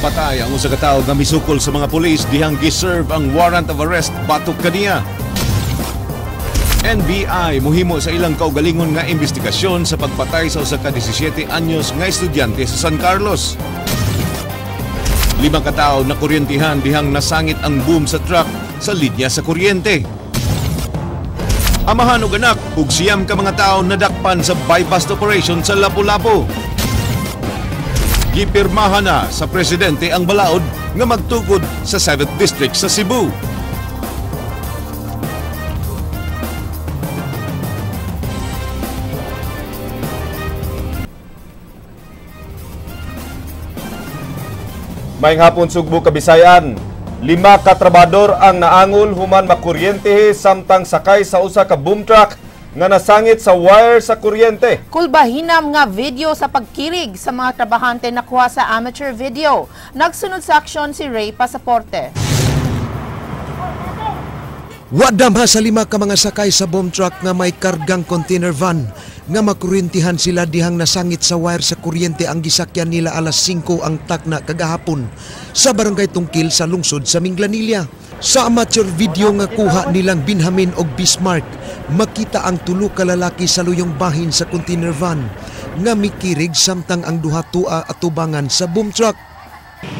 Patay ang usa ka tawo nga misukol sa mga pulis dihang giserve ang warrant of arrest batok kaniya. NBI muhimo sa ilang kaugalingon nga investigasyon sa pagpatay sa usa ka 17 anyos nga estudyante sa San Carlos. 5 ka tawo nakuryentihan dihang nasangit ang boom sa truck sa linya sa kuryente. Amahan og anak ug 9 ka mga tawo nadakpan sa bypass operation sa Lapu-Lapu. Gipirmahan na sa presidente ang balaod nga magtukod sa 7th District sa Cebu. Maayong hapon Sugbo, Kabisayan. 5 ka trabador ang naangol human makuryente samtang sakay sa usa ka boom truck nga nasangit sa wire sa kuryente. Kulbahinam nga video sa pagkirig sa mga trabahante nakuha sa amateur video. Nagsunod sa aksyon si Ray Pasaporte. Wadamha sa 5 ka mga sakay sa boom truck nga may kargang container van nga makuryentihan sila dihang nasangit sa wire sa kuryente ang gisakyan nila alas 5 ang takna kagahapon sa barangay Tungkil sa lungsod sa Minglanilla. Sa amateur video nga kuha nilang Benjamin og Bismarck, makita ang tulo ka lalaki sa luyong bahin sa container van nga mikirig samtang ang duha tua atubangan sa boom truck.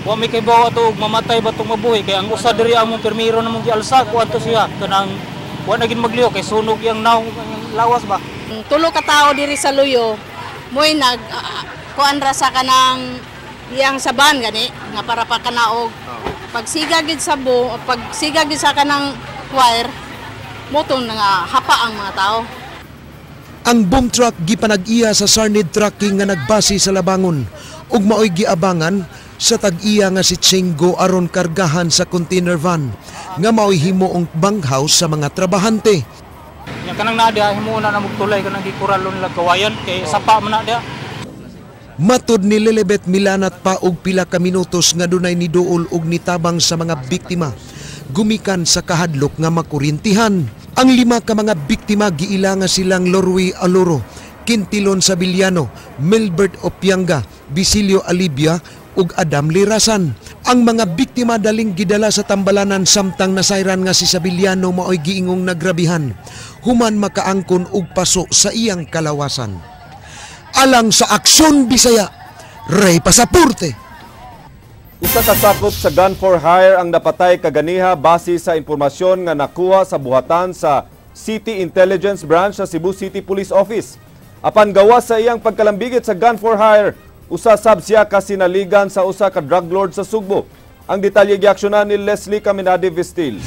Wa may kaybaw ato og mamatay ba tong mabuhi kay ang usa diri among permiro namong gialsa kuadto siya kanang wa na gid magliho kay sunog yang naong lawas ba. Tulo ka tawo diri sa luyo moy nag kuan ra sa kanang iyang saban gani nga para pa kanaog pagsiga gid sa bo pagsiga gid sa kanang wire motong nga hapa ang mga tao. Ang boom truck gipanag-iya sa Sarnid Trucking nga nagbase sa Labangon ug maoy giabangan sa tag-iya nga si Chengo aron kargahan sa container van nga maoy himuong bunkhouse sa mga trabahante. Nya kanang naa diha himuon na mugtulay kanang gikuralon nila kawayan kay sapa man na diha. Matod ni Lelebet Milanat pa og pila ka minutos nga dunay niduol og nitabang sa mga biktima gumikan sa kahadlok nga makuryentihan. Ang 5 ka mga biktima giila nga silang Lorwe Aloro, Quintilon Sabiliano, Milbert Opianga, Bisilio Alibia ug Adam Lirasan. Ang mga biktima daling gidala sa tambalanan samtang nasayran nga si Sabiliano maoy giingong nagrabihan human makaangkon og paso sa iyang kalawasan. Alang sa Aksyon Bisaya, Ray Pasaporte. Usa ka sakop sa gun for hire ang napatay kaganiha base sa impormasyon nga nakuha sa buhatan sa City Intelligence Branch sa Cebu City Police Office. Apan gawas sa iyang pagkalambigit sa gun for hire, usa sab siya kasinaligan sa usa ka drug lord sa Sugbo. Ang detalye giaksyonan ni Leslie Caminade Vestil.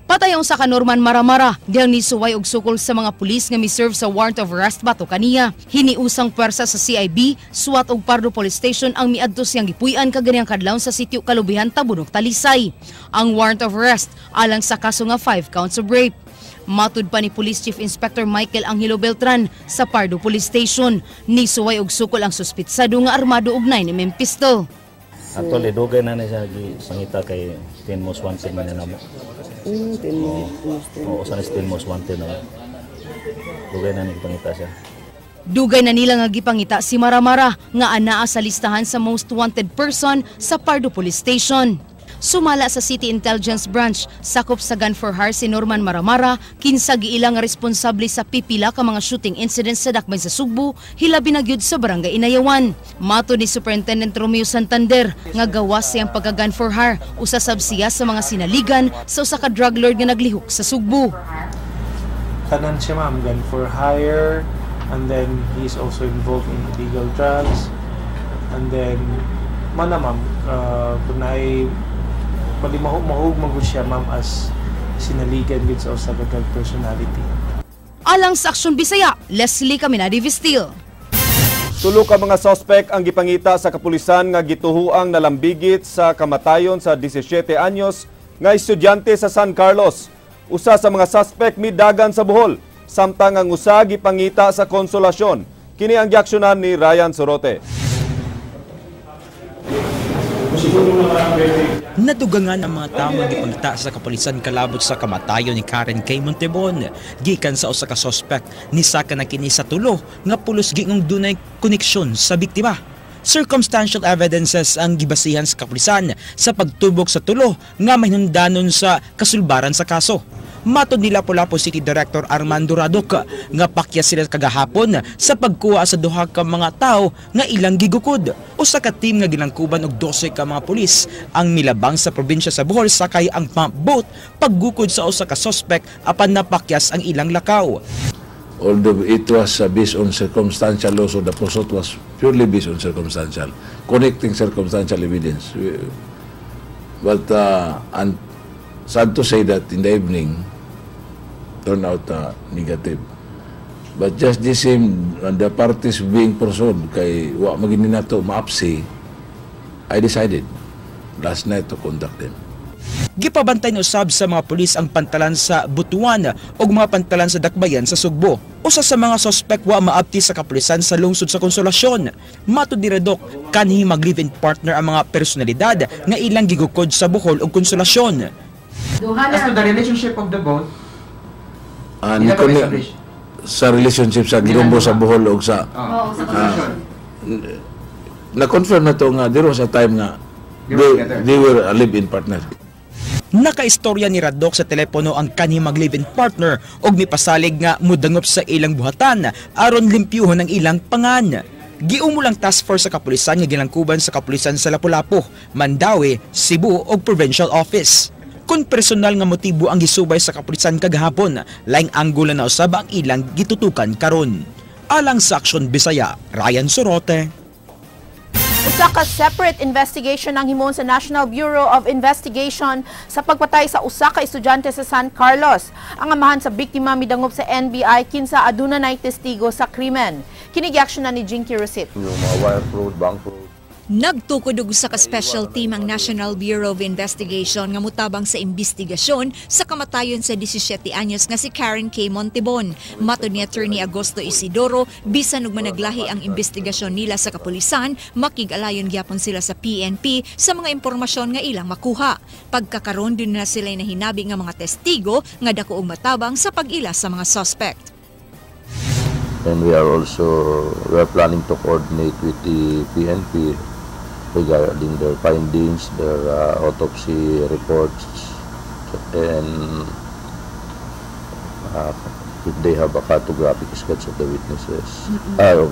Patay ang usa ka Norman Maramara dihang nisuway og sukol sa mga pulis nga miserve sa warrant of arrest batok kaniya. Hiniusang puwersa sa CIB, SWAT ug Pardo Police Station ang miadto siyang gipuy-an kaganiyang kadlawon sa sitio Kalubihan, Tabunok, Talisay. Ang warrant of arrest alang sa kaso nga 5 counts of rape. Matud pa ni Police Chief Inspector Michael Angelo Beltran sa Pardo Police Station, nisuway og sukol ang suspitsado nga armado og 9mm pistol. Actually, dugay na ni siya gisangita kay 10 most wanted man na mo. 10 most wanted. Oo, sa 10 most wanted na. Dugay na ni gipangita siya. Dugay na nila nga gipangita si Maramara nga anaa sa listahan sa most wanted person sa Pardo Police Station. Sumala sa City Intelligence Branch, sakop sa gun for hire si Norman Maramara, kinsa giila nga responsable sa pipila ka mga shooting incidents sa dakbayan sa Sugbo, hilabi na gyud sa barangay Inayawan. Mato ni Superintendent Romeo Santander nga gawas siyang pagka-gun for hire, usa sab siya sa mga sinaligan sa usa ka drug lord nga naglihok sa Sugbo. Tanan siya ma'am, gun for hire, and then he's also involved in illegal drugs, and then mana ma'am, kunay bali mahug magud siya ma'am as sinaligan gid sa usa ka drug personality. Alang sa Aksyon Bisaya, Leslie Caminade Vestil. Tulo ka mga suspect ang gipangita sa kapulisan nga gituhuang nalambigit sa kamatayon sa 17 anyos nga estudyante sa San Carlos. Usa sa mga suspect midagan sa Bohol, samtang ang usa gipangita sa Konsolasyon. Kini ang giaksyonan ni Ryan Sorote. Nadugangan ang mga tawo nga gipangita sa kapulisan kalabot sa kamatayon ni Karen K. Montebon. Gikan sa usa ka suspect, nisaka na kini sa tulo nga pulos gingong dunay koneksyon sa biktima. Circumstantial evidences ang gibasihan sa kapulisan sa pagtubok sa tulo nga mahinungdanon sa kasulbaran sa kaso. Matod ni Lapu-Lapu City Director Armando Radok nga pakyas sila kagahapon sa pagkuha sa duha ka mga tawo nga ilang gigukod. Usa ka team nga gilangkuban og 12 ka mga pulis ang milabang sa probinsya sa Bohol sakay ang pump boat paggukod sa usa ka suspect apan napakyas ang ilang lakaw. Although it was based on circumstantial also, the pursuit was purely based on circumstantial, connecting circumstantial evidence. But and sad to say that in the evening, turned out negative. But just the same, the parties being pursued, kay wa magini nato maapsi, I decided last night to contact them. Gipabantay usab sa mga pulis ang pantalan sa Butuan ug mga pantalan sa Dakbayan sa Sugbo. Usa sa mga sospek wa maabti sa kapulisan sa lungsod sa Consolacion. Matod ni Radok, kanhi mag-live-in partner ang mga personalidad nga ilang gigukod sa Bohol ug Consolacion. As to the relationship of the both, Ni sa relationship sa girumbo sa Bohol ug sa oh, sa Consolacion. Na-confirm na to nga there was a time nga they were a live-in partner. Nakaistorya ni Radok sa telepono ang kanhi mag-live-in partner og mipasalig nga mudangop sa ilang buhatan aron limpyuhon ang ilang pangan. Giumol ang task force sa kapulisan nga gilangkuban sa kapulisan sa Lapu-Lapu, Mandaue, Cebu ug Provincial Office. Kung personal nga motibo ang gisubay sa kapulisan kagahapon, laing anggulo na usab ang ilang gitutukan karon. Alang sa Aksyon Bisaya, Ryan Sorote. Usa ka separate investigation ang himon sa National Bureau of Investigation sa pagpatay sa usa ka estudyante sa San Carlos. Ang amahan sa biktima midangop sa NBI kinsa aduna nay testigo sa krimen. Kini na ni Jinky Rosit. Yung mga wire fraud, bank fraud. Nagtukod og usa ka special team ang National Bureau of Investigation nga mutabang sa imbestigasyon sa kamatayon sa 17 anyos nga si Karen K. Montebon. Matod ni Attorney Agosto Isidoro, bisan og managlahi ang imbestigasyon nila sa kapulisan, makig-alayon gyapon sila sa PNP sa mga impormasyon nga ilang makuha. Pagkakaron duna sila nahinabi nga mga testigo nga dako og matabang sa pag-ila sa mga suspect. And we are planning to coordinate with the PNP regarding their findings, their autopsy reports, and if they have a cartographic sketch of the witnesses, of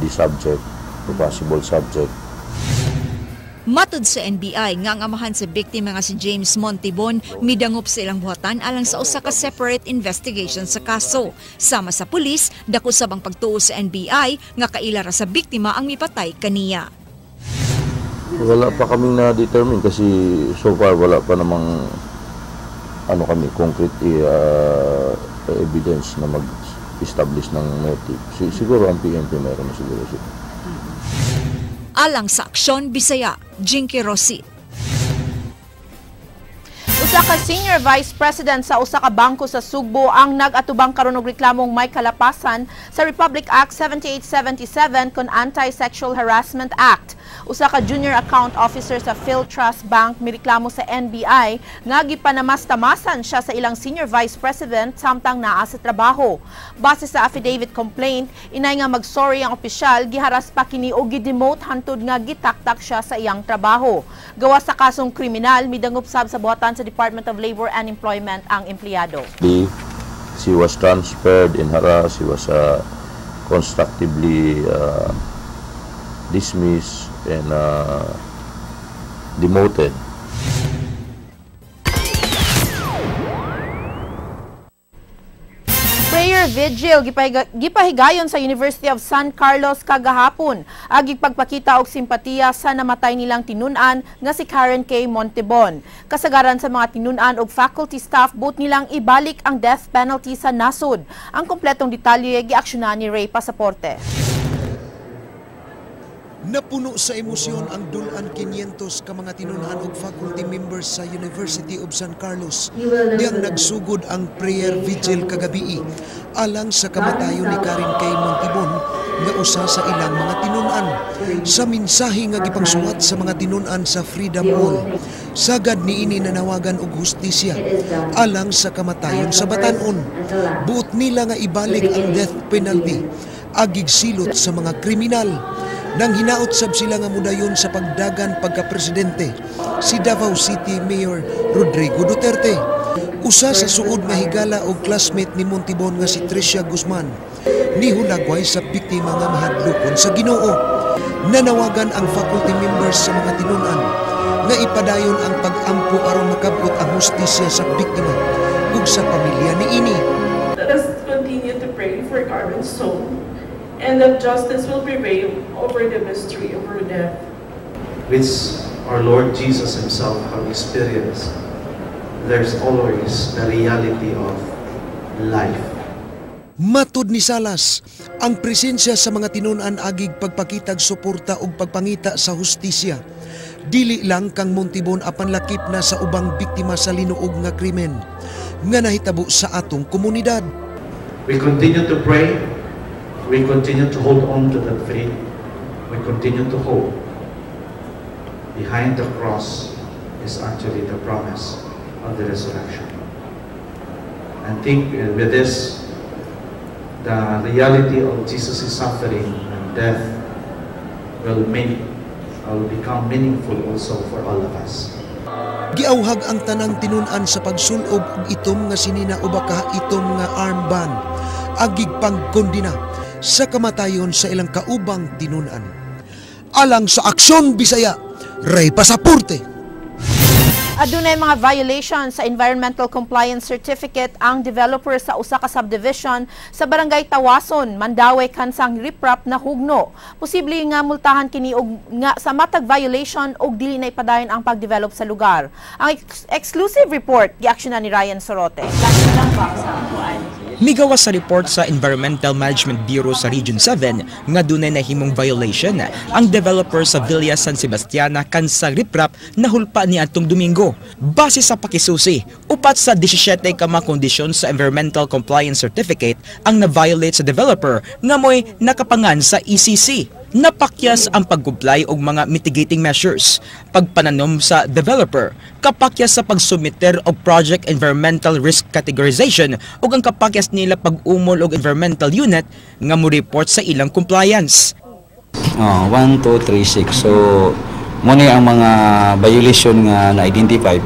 the subject, the possible subject. Matod sa NBI nga ang amahan sa biktima nga si James Montebon midangop sa ilang buhatan alang sa usa ka separate investigation sa kaso. Sama sa pulis, dako sab ang pagtuo sa NBI nga kaila ra sa biktima ang mipatay kaniya. Wala pa kaming na-determine kasi so far wala pa namang ano kami concrete evidence na mag-establish ng motive. Siguro ang PNP meron na siguro sila. Alang sa Aksyon Bisaya, Jinky Rossi. Usa ka senior vice president sa usa ka bangko sa Sugbo ang nag-atubang karon og reklamong may kalapasan sa Republic Act 7877 kon Anti-Sexual Harassment Act. Usa ka junior account officer sa Philtrust Bank mireklamo sa NBI nga gipanamastamasan siya sa ilang senior vice president samtang naa sa trabaho. Base sa affidavit complaint, inay nga mag-sorry ang opisyal, giharas pa kini og gidemote hantod nga gitaktak siya sa iyang trabaho. Gawas sa kasong kriminal, midangop sab sa buhatan sa Department of Labor and Employment ang empleyado. She was transferred and harassed. She was constructively dismissed and demoted. Prayer vigil gipahigayon sa University of San Carlos kagahapon. Agi pagpakita og simpatiya sa namatay nilang tinun-an nga si Karen K. Montebon. Kasagaran sa mga tinun-an og faculty staff buot nilang ibalik ang death penalty sa nasod. Ang kompletong detalye giaksyonan ni Ray Pasaporte. Napuno sa emosyon ang dulan 500 ka mga tinun-an og faculty members sa University of San Carlos. Diyang nagsugod ang prayer vigil kagabii alang sa kamatayon ni Karen K. Montebon nga usa sa ilang mga tinun-an. Sa mensahe nga gipangsuwat sa mga tinun-an sa Freedom Hall, sagad niini nanawagan og hustisya alang sa kamatayon sa batan-on. Buot nila nga ibalik ang death penalty agig silot sa mga kriminal. Nang hinaot sab sila nga mudayon sa pagdagan pagka-presidente si Davao City Mayor Rodrigo Duterte. Usa sa suod nga higala og classmate ni Montibon nga si Tricia Guzman nihulagway sa biktima nga mahadlokon sa Ginoo. Nanawagan ang faculty members sa mga tinunan nga ipadayon ang pag-ampo aron makabot ang hustisya sa biktima ug sa pamilya niini. Let us continue to pray for Carmen's soul and that justice will prevail over the mystery of her death. Which our Lord Jesus himself have experienced, there's always the reality of life. Matud ni Salas, ang presensya sa mga tinunan agig pagpakitag suporta ug pagpangita sa hustisya. Dili lang kang Montibon apan lakip na sa ubang biktima sa linuog nga krimen nga nahitabo sa atong komunidad. We continue to pray, we continue to hold on to that faith, we continue to hope. Behind the cross is actually the promise of the resurrection. And think with this, the reality of Jesus' suffering and death will become meaningful also for all of us. Giawhag ang tanang tinunan sa pagsulob og itom nga sinina o baka itom nga armband agig pagkondena sa kamatayon sa ilang kaubang tinunan. Alang sa Aksyon Bisaya, Ray Pasaporte. Adunay mga violation sa Environmental Compliance Certificate ang developer sa usa ka subdivision sa Barangay Tawason, Mandaue kansang riprap na hugno. Posible nga multahan kini og nga sa matag violation og dili na ipadayon ang pagdevelop sa lugar. Ang exclusive report giaksyonan ni Ryan Sorote. Migawas sa report sa Environmental Management Bureau sa Region 7 nga dunay nahimong violation ang developer sa Villa San Sebastiana kansang riprap na hulpa ni atong Domingo. Base sa pakisusi, 4 sa 17 ka mga kondisyon sa Environmental Compliance Certificate ang na-violate sa developer nga mo'y nakapangan sa ECC. Napakyas ang pag-comply og mga mitigating measures, pagpananom sa developer, kapakyas sa pagsumiter og project environmental risk categorization ug ang kapakyas nila pag-umol og environmental unit nga mo report sa ilang compliance. Oh, 1, 2, 3, 6. So, mo ni ang mga violation nga na-identify.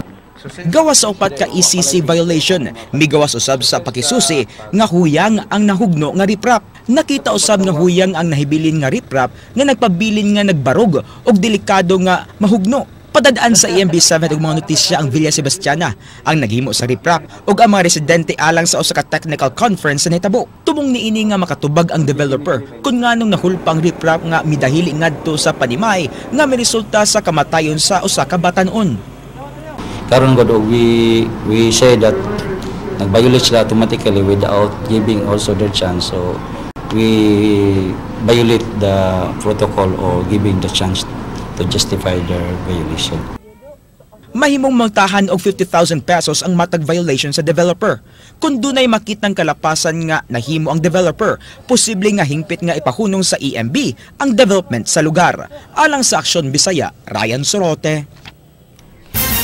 Gawas sa 4 ka ECC violation, migawas usab sa pakisusi nga huyang ang nahugno nga riprap. Nakita usab nga huyang ang nahibilin nga riprap nga nagpabilin nga nagbarog og delikado nga mahugno. Padadaan sa EMB 7 og mga notisya ang Villa Sebastiana ang naghimo sa riprap ug ang mga residente alang sa usa ka technical conference sa nahitabo. Tumong niini nga makatubag ang developer kung nganong nahulpa ang riprap nga midahili ngadto sa panimay nga miresulta sa kamatayon sa usa ka batan-on. Karon gud we say that nag-violate sila automatically without giving also their chance. So we violate the protocol or giving the chance to justify their violation. Mahimong multahan og 50,000 pesos ang matag violation sa developer. Kung dunay makitang kalapasan nga nahimo ang developer, posible nga hingpit nga ipahunong sa EMB ang development sa lugar. Alang sa Aksyon Bisaya, Ryan Sorote.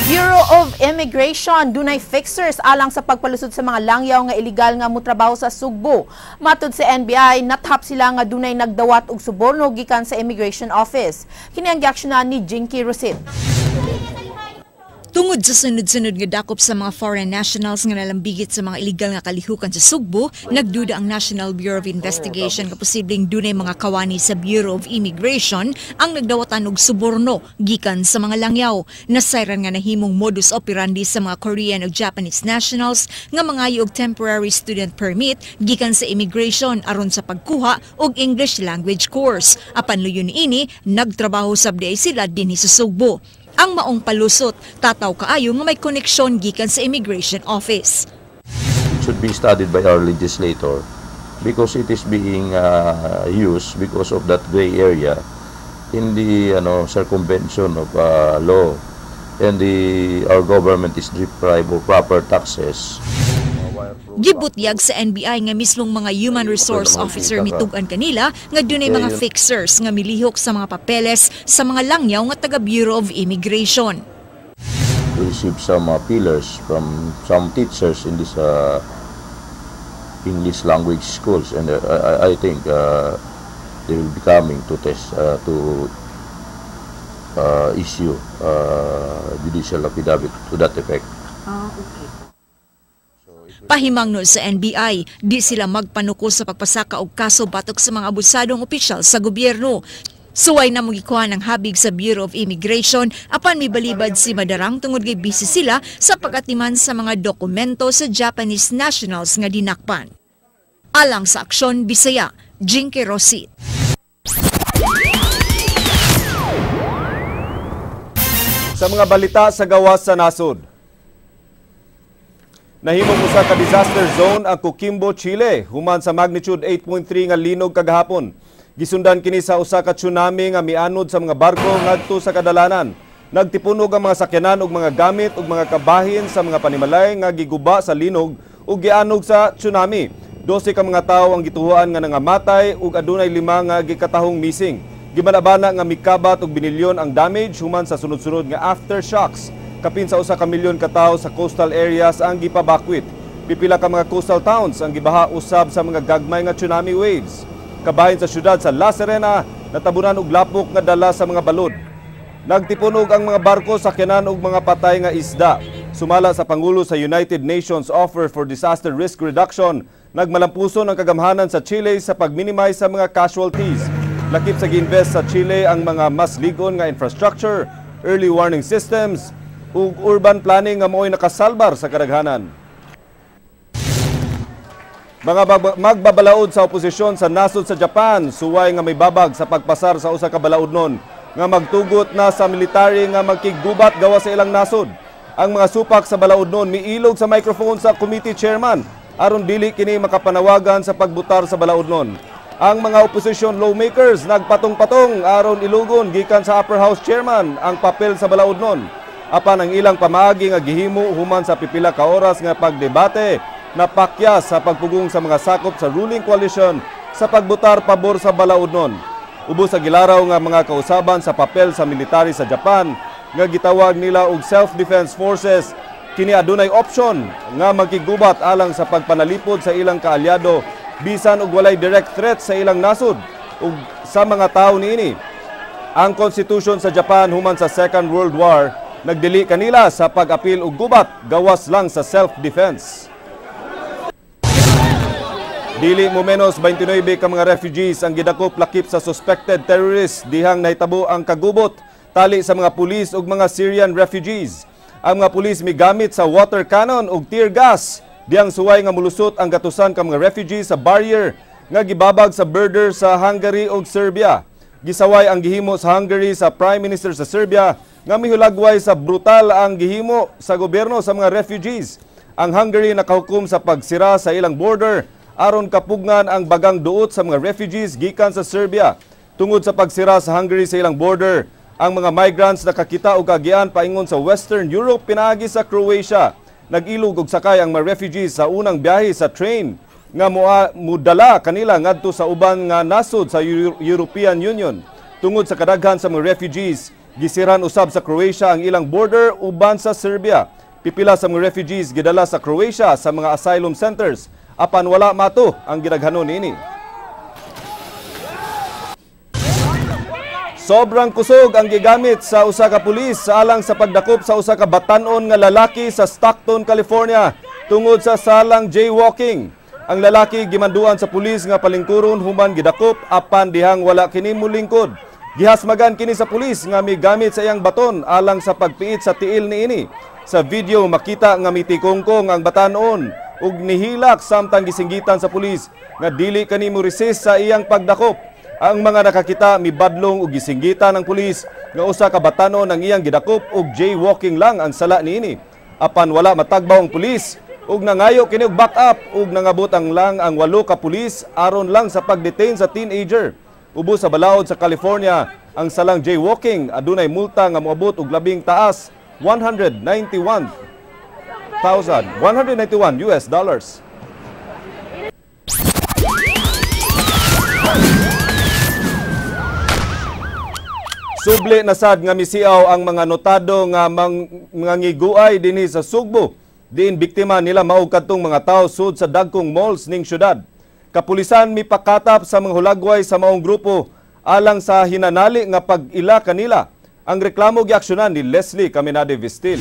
Bureau of Immigration dunay fixers alang sa pagpalusot sa mga langyaw nga illegal nga motrabaho sa Sugbo. Matud sa NBI, nathap sila nga dunay nagdawat og suborno gikan sa Immigration Office. Kini ang giaksyonan ni Jinky Rosit. Tungod sa sunod-sunod nga dakop sa mga foreign nationals nga nalambigit sa mga illegal nga kalihukan sa Sugbo, nagduda ang National Bureau of Investigation nga posibleng dunay mga kawani sa Bureau of Immigration ang nagdawatan og suborno gikan sa mga langyaw. Nasayran nga nahimong modus operandi sa mga Korean ug Japanese nationals nga mangayo og temporary student permit gikan sa immigration aron sa pagkuha og English language course. Apan luyo niini, nagtrabaho sab diay sila dinhi sa Sugbo. Ang maong palusot, tataw kaayo nga may koneksyon gikan sa immigration office. It should be studied by our legislator because it is being used because of that gray area in the circumvention of law, and our government is deprived of proper taxes. Gibutyag sa NBI nga mismong mga human resource officer mitug-an kanila nga dunay mga fixers nga milihok sa mga papeles sa mga langyaw nga taga Bureau of Immigration. We received some feelers from some teachers in this English language schools, and I think They will be coming to test to issue judicial affidavit to that effect. Ah, okay. Pahimangno sa NBI, di sila magpanuko sa pagpasaka og kaso batok sa mga abusadong opisyal sa gobyerno. Suway na mong ng habig sa Bureau of Immigration apan mibalibad si Madarang tungod kay busy sila sa pagatiman sa mga dokumento sa Japanese nationals nga dinakpan. Alang sa Aksyon Bisaya, Jinky Rosit. Sa mga balita sa gawas sa nasod, nahimong usa ka disaster zone ang Coquimbo, Chile, human sa magnitude 8.3 nga linog kagahapon. Gisundan kini sa usa ka tsunami nga mianod sa mga barko ngadto sa kadalanan. Nagtipunog ang mga sakyanan ug mga gamit ug mga kabahin sa mga panimalay nga giguba sa linog ug gianog sa tsunami. 12 ka mga tawo ang gituhuan nga nangamatay ug adunay 5 nga gikatahong missing. Gibanabana nga mikabat og binilyon ang damage human sa sunod-sunod nga aftershocks. Kapin sa 1 ka milyon ka tawo sa coastal areas ang gipabakwit. Pipila ka mga coastal towns ang gibaha usab sa mga gagmay nga tsunami waves. Kabahin sa syudad sa La Serena, natabunan og lapok nga dala sa mga balod. Nagtipunog ang mga barko, sakyanan ug mga patay nga isda. Sumala sa Pangulo sa United Nations Offer for Disaster Risk Reduction, nagmalampuson ang kagamhanan sa Chile sa pag-minimize sa mga casualties. Lakip sa gi-invest sa Chile ang mga mas ligon nga infrastructure, early warning systems, ug urban planning nga mao'y nakasalbar sa kadaghanan. Mga magbabalaod sa oposisyon sa nasod sa Japan, suway nga may babag sa pagpasar sa usa ka balaodnon nga magtugot na sa military nga magkiggubat gawa sa ilang nasod. Ang mga supak sa balaodnon miilog sa microphone sa committee chairman aron dili kini makapanawagan sa pagbutar sa balaodnon. Ang mga opposition lawmakers nagpatong-patong aron ilugon gikan sa upper house chairman ang papel sa balaodnon. Apan ang ilang pamaagi nga gihimo human sa pipila ka oras nga pagdebate, napakya sa pagpugong sa mga sakop sa ruling coalition sa pagbutar pabor sa balaodnon. Ubos sa gilaraw nga mga kausaban sa papel sa military sa Japan nga gitawag nila og self-defense forces, kini adunay option nga magkigubat alang sa pagpanalipod sa ilang kaalyado bisan og walay direct threat sa ilang nasod ug sa mga tawo niini. Ang konstitusyon sa Japan human sa Second World War nagdili kanila sa pag-apil og gubat gawas lang sa self-defense. Dili mo menos 29 ka mga refugees ang gidakop lakip sa suspected terrorists dihang nahitabo ang kagubot tali sa mga pulis ug mga Syrian refugees. Ang mga pulis migamit sa water cannon ug tear gas dihang suway nga mulusot ang gatusan ka mga refugees sa barrier nga gibabag sa border sa Hungary ug Serbia. Gisaway ang gihimo sa Hungary sa Prime Minister sa Serbia nga mihulagway sa brutal ang gihimo sa gobyerno sa mga refugees. Ang Hungary nakahukom sa pagsira sa ilang border aron kapugngan ang bagang duot sa mga refugees gikan sa Serbia. Tungod sa pagsira sa Hungary sa ilang border, ang mga migrants nakakita og kagian paingon sa Western Europe pinaagi sa Croatia. Nag-ilog og sakay ang mga refugees sa unang biyahe sa train nga mudala kanila ngadto sa uban nga nasod sa European Union. Tungod sa kadaghan sa mga refugees, gisiran usab sa Croatia ang ilang border uban sa Serbia. Pipila sa mga refugees gidala sa Croatia sa mga asylum centers apan wala mato ang gidaghanon niini. Sobrang kusog ang gigamit sa usa ka pulis sa alang sa pagdakop sa usa ka batan-on nga lalaki sa Stockton, California tungod sa salang jaywalking. Ang lalaki gimanduan sa pulis nga palingkuron human gidakop apan dihang wala kini mulingkod. Gihasmagan kini sa pulis nga migamit sa iyang baton alang sa pagpiit sa tiil niini. Sa video makita nga mitikongkong ang batan-on ug nihilak samtang gisinggitan sa pulis nga dili kani mo resist sa iyang pagdakop. Ang mga nakakita mibadlong og gisinggitan ng pulis nga usa ka batanon ang iyang gidakop og jaywalking lang ang sala niini. Apan wala matagbaw ang pulis ug nangayo kini og back up ug nangabot ang lang ang 8 ka pulis aron lang sa pagdetain sa teenager. Ubos sa balaod sa California ang salang jaywalking adunay multa nga moabot og labing taas 191 US dollars. Subli na sad nga misiaw ang mga notado nga mangiguay dinhi sa Sugbo. Diin biktima nila mao kadtong mga tawo sud sa dagkong malls ning syudad. Kapulisan mipakatap sa mga hulagway sa maong grupo alang sa hinanali nga pag-ila kanila. Ang reklamo giaksyonan ni Leslie Caminade Vistil.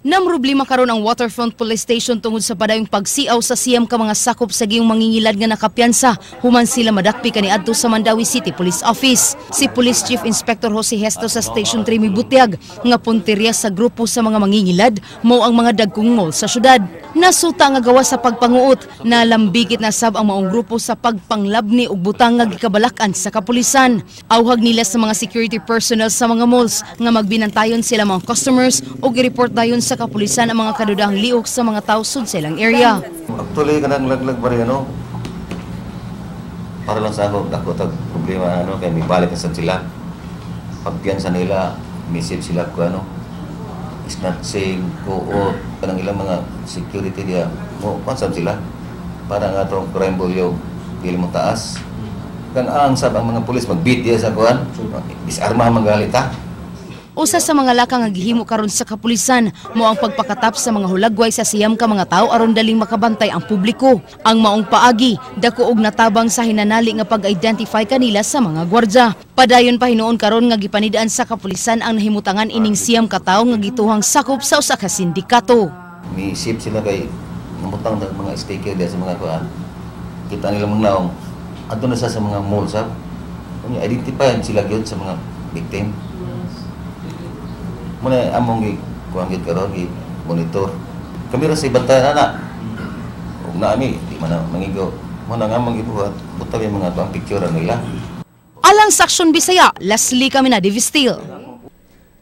Namroblema karon ang Waterfront Police Station tungod sa padayong pagsiaw sa 9 ka mga sakop sa giyong mangingilad nga nakapiyansa human sila madakpi kaniadto sa Mandaue City Police Office. Si Police Chief Inspector Jose Hesto sa Station 3 mibutyag nga punteriya sa grupo sa mga mangingilad mao ang mga dagkong mall sa syudad. Nasuta nga gawa sa pagpanguot, nalambigit na sab ang maong grupo sa pagpanglabni og butang nga gikabalak-an sa kapulisan. Awhag nila sa mga security personnel sa mga malls nga magbinantayon sila mga customers ug i-report dayon sa kapulisan ang mga kadudahang liok sa mga tao sud sa ilang area. Actually, kanang laglag ba rin, ano? Para lang sa ako, dako tag problema, ano, kaya may balik na sad sila. Pagpiyansa nila, misip sila ko, ano, snatching, kuot, kanang ilang mga security diya, mo, pansab sila. Para nga itong crime volume, dili mo taas. Kan ang sab ang mga pulis, mag-beat diya sa kuan, disarma ang ha. Usa sa mga lakang nga gihimo karon sa kapulisan mo ang pagpakatap sa mga hulagway sa 9 ka mga tawo aron daling makabantay ang publiko. Ang maong paagi dako og natabang sa hinanali nga pag-identify kanila sa mga gwardya. Padayon pa hinuon karon nga gipanidaan sa kapulisan ang nahimutangan ining 9 ka tawo nga gituhang sakop sa usa ka sindikato. Miisip sila kay namutang ng mga sticker diya sa mga kuan. Kita nila mga naong adto na sa mga mall sab. Unya identify sila gyud sa mga victim. Muna among gi kuan gyud karon gi monitor. Kami ra sa ibantayan ana. Ug naami di man na mangigo. Muna nga among gibuhat, butang yung mga tuang picture nila. Alang sa Aksyon Bisaya, Leslie Caminade Vistil.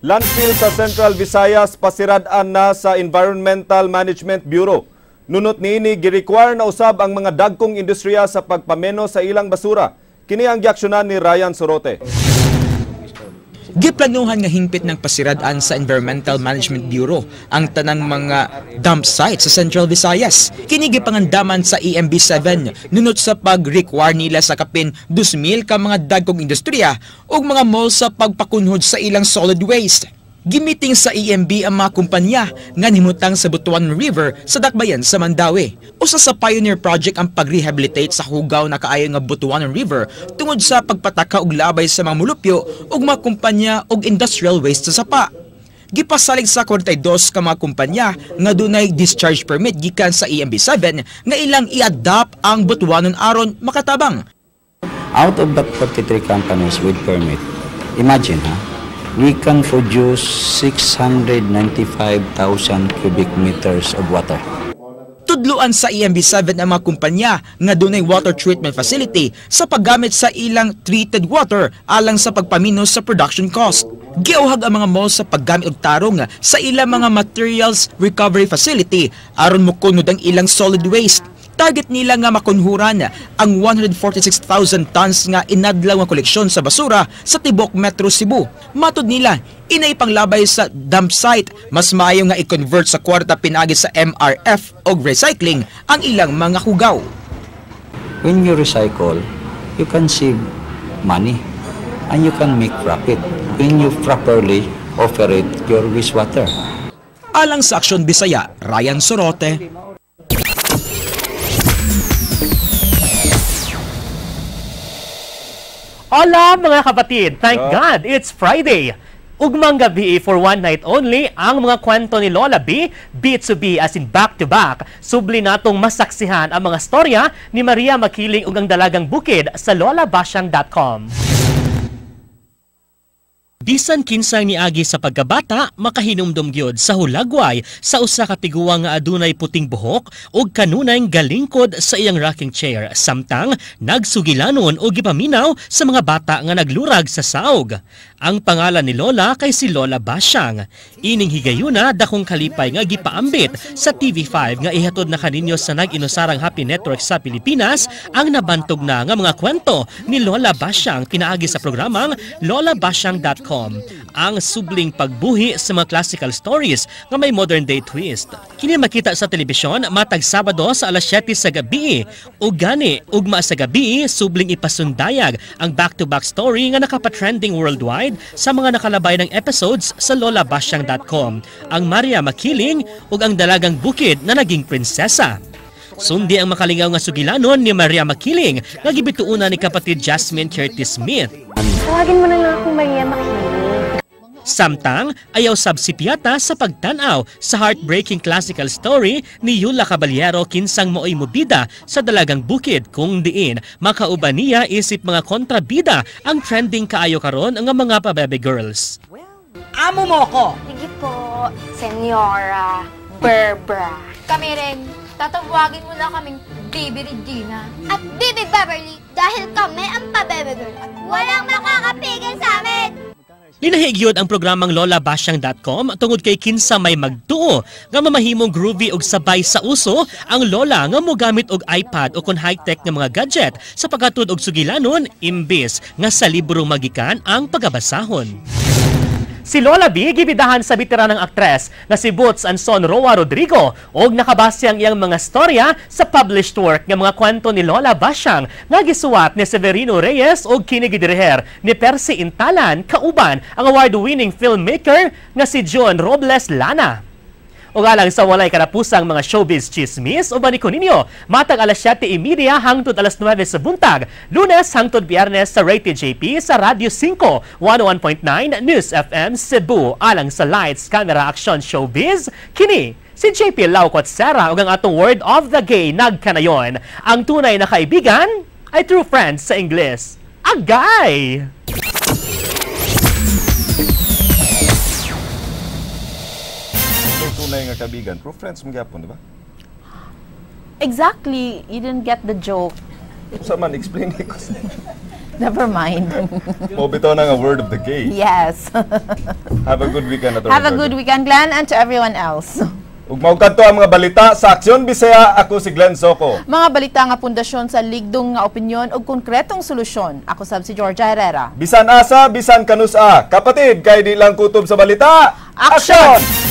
Landfill sa Central Visayas pasirad-an na sa Environmental Management Bureau. Nunot niini gi-require na usab ang mga dagkong industriya sa pagpameno sa ilang basura. Kini ang giaksyonan ni Ryan Sorote. Giplanuhan nga hingpit ng pasirad-an sa Environmental Management Bureau ang tanang mga dump sites sa Central Visayas. Kini gipangandaman sa EMB 7 nunot sa pag-require nila sa kapin 2,000 ka mga dagkong industriya ug mga mall sa pagpakunhod sa ilang solid waste. Gimiting sa EMB ang mga kumpanya nga nihimutang sa Butuan River sa dakbayan sa Mandaue. Usa sa pioneer project ang pag-rehabilitate sa hugaw na kaayo nga Butuan River tungod sa pagpataka og labay sa mga mulupyo ug mga kumpanya og industrial waste sa sapa. Gipasalig sa 42 ka mga kumpanya nga dunay discharge permit gikan sa EMB 7 nga ilang i-adapt ang Butuanon aron makatabang. Out of that 43 companies with permit, imagine ha, we can produce 695,000 cubic meters of water. Tudluan sa EMB 7 ang mga kumpanya nga dunay water treatment facility sa paggamit sa ilang treated water alang sa pagpaminos sa production cost. Giauhag ang mga mall sa paggamit og tarong sa ilang mga materials recovery facility aron mokunod ang ilang solid waste. Target nila nga makunhuran ang 146,000 tons nga inadlaw nga koleksyon sa basura sa tibok Metro Cebu. Matod nila, inaipanglabay sa dump site, mas maayo nga i-convert sa kwarta pinagi sa MRF o recycling ang ilang mga hugaw. When you recycle, you can save money and you can make profit when you properly operate your wastewater. Alang sa Aksyon Bisaya, Ryan Sorote. Hola mga kapatid! Thank God, it's Friday! Ugmang gabi for one night only ang mga kwento ni Lola B, B2B as in back to back. Subli natong masaksihan ang mga storya ni Maria Makiling ug ang Dalagang Bukid sa lolabasyang.com. Bisan kinsang niagi sa pagkabata, makahinumdum gyud sa hulagway sa usa ka tiguang nga adunay puting buhok ug kanunay galingkod sa iyang rocking chair samtang nagsugilanon og gipaminaw sa mga bata nga naglurag sa saog. Ang pangalan ni Lola kay si Lola Basyang. Ining higayuna dakong kalipay nga gipaambit sa TV5 nga ihatod na kaninyo sa nag-inusarang Happy Network sa Pilipinas ang nabantog na nga mga kwento ni Lola Basyang pinaagi sa programang lolabasyang.com. Ang subling pagbuhi sa mga classical stories nga may modern day twist. Kini makita sa telebisyon matag Sabado sa alas 7 sa gabi ug gani ugma sa gabi subling ipasundayag ang back-to-back story nga nakapa-trending worldwide sa mga nakalabay ng episodes sa lolabasyang.com. Ang Maria Makiling ug ang Dalagang Bukid na naging prinsesa. Sundi ang makalingaw nga sugilanon ni Maria Makiling nga gibituonan ni kapatid Jasmine Curtis Smith. Tawagin mo na lang akong Maria Makiling. Samtang, ayaw sab si Piata sa pagtan-aw sa heartbreaking classical story ni Yula Caballero kinsang maoy mobida sa Dalagang Bukid kung diin makauban niya isip mga kontrabida ang trending kaayo karon nga mga pabebe girls. Amo mo ko! Sige po, Senyora Berbra. Kami rin, tatawagin mo na kaming Baby Regina at Baby Beverly dahil kami ang pabebe girl at walang makakapigil sa amin! Linahi gyud ang programang lolabasyang.com tungod kay kinsa may magtuo nga mamahimong groovy og sabay sa uso ang lola nga mogamit og iPad o kon high-tech nga mga gadget sa pagkatud og sugilanon imbis nga sa libro magikan ang pagabasahon. Si Lola B gibidahan sa biteranang aktres na si Boots Anson Roa Rodrigo og nakabase ang iyang mga storya sa published work nga mga kwento ni Lola Basyang nga gisuwat ni Severino Reyes og kini gidiriher ni Percy Intalan kauban ang award-winning filmmaker nga si John Robles Lana. Ug alang sa walay katapusang mga showbiz chismis, uban ko ninyo matag alas 7:30 hangtod alas 9 sa buntag, Lunes hangtod Biyernes sa Rated JP sa Radyo 5, 101.9 News FM Cebu. Alang sa Lights, Camera, Action, Showbiz, kini si JP Laucot Sera ug ang atong word of the gay nagkanayon. Ang tunay na kaibigan ay true friends sa Ingles. Agay! Tunay nga kaibigan, true friends mo gyapon, di ba? Exactly. You didn't get the joke. Sa man, explain ko sa Never mind. Mao bitaw na nga word of the gay. Yes. Have a good weekend, Atty. Have a good weekend, Glenn, and to everyone else. Ug mao kadto ang mga balita sa Aksyon Bisaya. Ako si Glenn Soco. Mga balita nga pundasyon sa ligdong nga opinyon ug konkretong solusyon. Ako sab si Georgia Herrera. Bisan asa, bisan kanusa. Kapatid, kay di lang kutob sa balita. Aksyon!